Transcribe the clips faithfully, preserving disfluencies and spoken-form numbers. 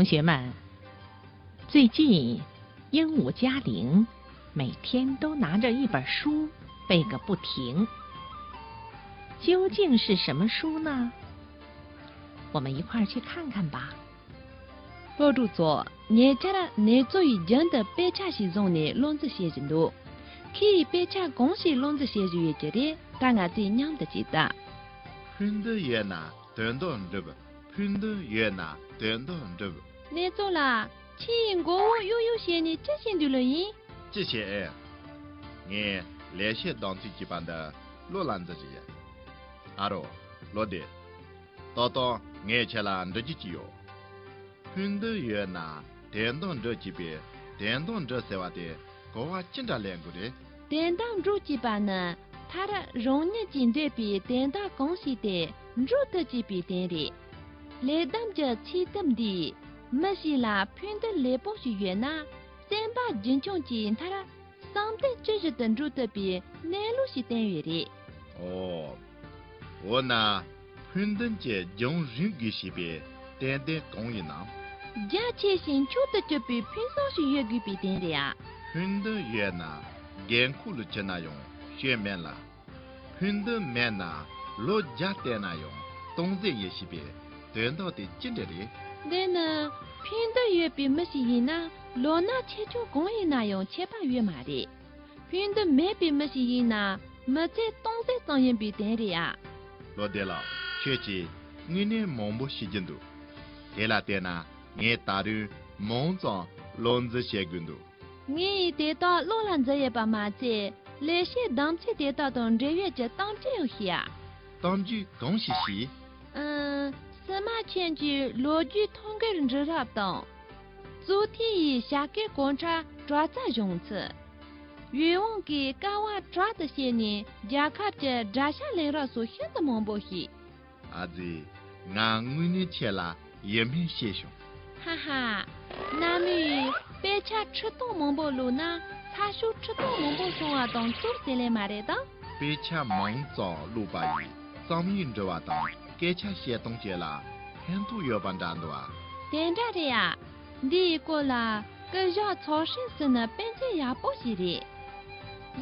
同学们，最近鹦鹉嘉玲每天都拿着一本书背个不停，究竟是什么书呢？我们一块儿去看看吧。 སློབ་ཕྲུག་ཚོ། ཉེ་ཆར་ནེ་ཙོ་ཡིས་རྒྱུན་དུ་དཔེ་ཆ་ཞིག་བཟུང་ནས་བློ་འཛིན་བྱེད་བཞིན་འདུག་ཁོས་དཔེ་ཆ་གང་ཞིག་བློ་འཛིན་བྱེད་བཞིན་ཡོད་ཀྱི་རེད། ད་ང་ཚོས་མཉམ་དུ་ཅིག་ལྟ། ཕུགས་འདུན་ཡོད་ན་དོན་དག་འགྲུབ། ཕུགས་འདུན་ཡོད་ན་དོན་དག་འགྲུབ། ནེ་ཙོ་ལགས། ཁྱེད་མགོ་བོ་གཡུག་གཡུག་བྱས་ནས་ཅི་བྱེད་འདུག་ལོ་ཡིན། ཅི་བྱེད་ཨེ། ངས་ལེགས་བཤད་གདམས་ཚིག་ཅེས་པ་འདི་བློ་ལ་འཛིན་གྱི་ཡིན། ཨ་རོ། བློ་བདེ། ཏོག་ཏོག་ངས་ཁྱེད་ལ་འདྲི་རྒྱུ་ཅིག་ཡོད། ཕུགས་འདུན་ཡོད་ན་དོན་དག་འགྲུབ་ཅེས་པའི་དོན་དག་འགྲུབ་ཟེར་བ་དེ་གོ་བ་ཅི་འདྲ་ལེན་དགོས་རེད། དོན་དག་འགྲུབ་ཅེས་པ་ནི་མཐར་རང་ཉིད་ཀྱིས་འདོད་པའི་དོན་དག་གང་ཞིག་དེ་འགྲུབ་ཐུབ་ཅེས་པའི་དོན་རེད། ལེགས་གདམས་ཀྱི་ཚིག་དུམ་འདིས་མི་ཞིག་ལ་ཕུགས་འདུན་ལེགས་པོ་ཞིག་ཡོད་ན་སེམས་པ་རྒྱུན་འཁྱོངས་ཀྱིས་མཐར་བསམ་དོན་ཇི་བཞིན་དུ་འགྲུབ་ཐུབ་པའི་གནས་ལུགས་ཤིག་བསྟན་ཡོད་རེད། ཨོ། འོ་ན། ཕུགས་འདུན་གྱི་རྒྱང་རིང་དགོས་ཞེས་པའི་ཏན་ཏན་གང་ཡིན་ནམ། རྒྱ་ཆེ་ཞིང་མཆོག་ཏུ་གྱུར་པའི་ཕུགས་བསམ་ཞིག་ཡོད་དགོས་པའི་དོན་རེད་ཨ། ཕུགས་འདུན་ཡོད་ན་རྒན་འཁོགས་ལ་ཁྲིད་ན་ཡང་སྐྱོན་མེད་ལ། ཕུགས་འདུན་མེད་ན་ལོ་བརྒྱ་བསྟེན་ན་ཡང་སྟོང་ཟད་ཡིན་ཞེས་པའི་དོན་དག་དེ་ཅི་འདྲ་རེད། དེ་ནི་ཕུགས་འདུན་ཡོད་པའི་མི་ཞིག་ཡིན་ན་ལོ་ན་ཆེ་ཆུང་གང་ཡིན་ན་ཡང་ཁྱད་པར་ཡོད་མ་རེད། ཕུགས་འདུན་མེད་པའི་མི་ཞིག་ཡིན་ན་མི་ཚེ་སྟོང་ཟད་ཙམ་ཡིན་པའི་དོན་རེད་ཨ། བློ་བདེ་ལགས། ཁྱོད་ཀྱིས་དངོས་གནས་མང་པོ་ཤེས་ཀྱི་འདུག་དེ་ལ་བལྟས་ན་ངས་ད་རུང་མང་ཙམ་བློ་འཛིན་བྱེད་དགོས་འདུག་ངས་དེ་དག་བློ་ལ་འཛིན་ཡོད་པ་མ་ཚད་ལེགས་བཤད་གདམས་ཚིག་དེ་དག་དང་འབྲེལ་ཡོད་ཀྱི་གཏམ་རྒྱུད་ཡང་ཤེས་ཨ། གཏམ་རྒྱུད་གང་ཞིག་ཤེས། ཨང་། སི་མ་ཆེན་གྱི་ལོ་རྒྱུས་ཐང་གར་འབྲི་རབས་དང་། ཙུའུ་ཐི་ཡིས་བྱ་སྐད་གོ་ཁྲབ་དྲག་རྩལ་སྦྱོང་ཚུལ། ཡུལ་དབང་གིས་ཀ་བ་དྲག་ཏུ་བྱས་ནས་རྒྱལ་ཁབ་ཀྱི་དགྲ་ཤ་ལེན་རབས་སོགས་ཤིན་ཏུ་མང་པོ་ཤེས། ཨ་ཙི། ང་དངོས་གནས་ཁྱེད་ལ་ཡིད་སྨོན་བྱས་བྱུང་། ཧ་ཧ། གནའ་མིས་དཔེ་ཆ་ཁྲི་སྟོང་མང་པོ་བླུགས་ན་ཚ་ཤོག་ཁྲི་སྟོང་མང་པོ་སོང་བ་དང་གཙོར་བརྩི་ལེ་མ་རེད་དམ། དཔེ་ཆ་མང་ཙམ་བླུགས་པ་ཡིས་རྩོམ་ཡིག་འབྲི་བ་དང་སྐད་ཆ་བཤད་སྟངས་བཅས་ལ་ཕན་ཐོགས་ཡོད་པ་འདྲ་འདུག་ཨ། དེ་འདྲ་རེད་ཨ། འདིའི་སྐོར་ལ་སྐུ་ཞབས་ཚའོ་ཧྲིན་སི་ནི་དཔེ་མཛོད་ཡག་པོ་ཞིག་རེད།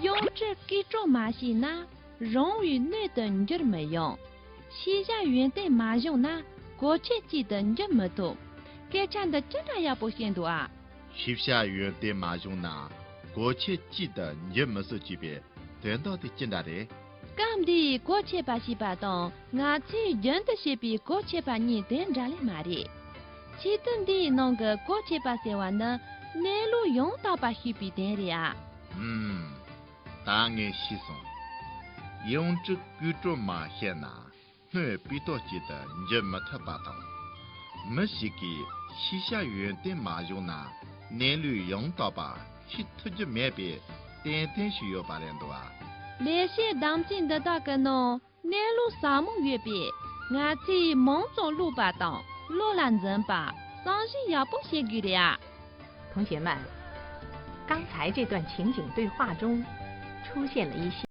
གཡང་ཁྲི་སྐེད་སྲོ་མ་བྱས་ན་རང་བའི་སྣོད་དུ་འགྱུར་མི་ཡོང་། ཤེས་བྱ་ཡོན་ཏན་མ་བྱུང་ན་གོ་ཆོད་ཅིག་ཏུ་འགྱུར་མི་ཐུབ། སྐད་ཆ་འདི་ཅི་འདྲ་ཡག་པོ་བཤད་འདུག་ཨ། ཤེས་བྱ་ཡོན་ཏན་མ་བྱུང་ན་གོ་ཆོད་ཅིག་ཏུ་འགྱུར་མི་སྲིད་ཅེས་པའི་དོན་དག་དེ་ཅི་འདྲ་རེད། སྐབས་འདིའི་གོ་ཆོད་པ་ཞེས་པ་དང་ང་ཚོས་རྒྱུན་དུ་བྱེད་པའི་གོ་ཆོད་པ་གཉིས་དེ་འདྲ་ལེ་མ་རེད། ཚིག་དོན་འདིའི་ནང་གི་གོ་ཆོད་པ་ཟེར་བ་ནི་གནས་ལུགས་ཡང་དག་པ་ཤེས་པའི་དོན་རེད་ཨ། ཧུམ། ད་ངས་ཤེས་སོང་། གཡང་ཁྲི་སྐེད་སྲོ་མ་བཤད་ན་སྣོད་སྤུས་དག་ཅིག་ཏུ་འགྱུར་མི་ཐུབ་པ་དང་། མི་ཞིག་གིས་ཤེས་བྱ་ཡོན་ཏན་མ་བྱུང་ན་གནས་ལུགས་ཡང་དག་པ་ཤེས་ཐུབ་རྒྱུ་མེད་པའི་ཏན་ཏན་ཞིག་ཡོད་པ་རེད་འདུག་ཨ། ལེགས་བཤད་གདམས་ཚིག་འདི་དག་གི་ནང་གནས་ལུགས་ཟབ་མོ་ཡོད་པས་ང་ཚོས་མང་ཙམ་བླུགས་པ་དང་བློ་ལ་འཛིན་པ་བསམ་གཞིག་ཡག་པོ་བྱེད་དགོས་རེད་ཨ། 同学们，刚才这段情景对话中出现了一些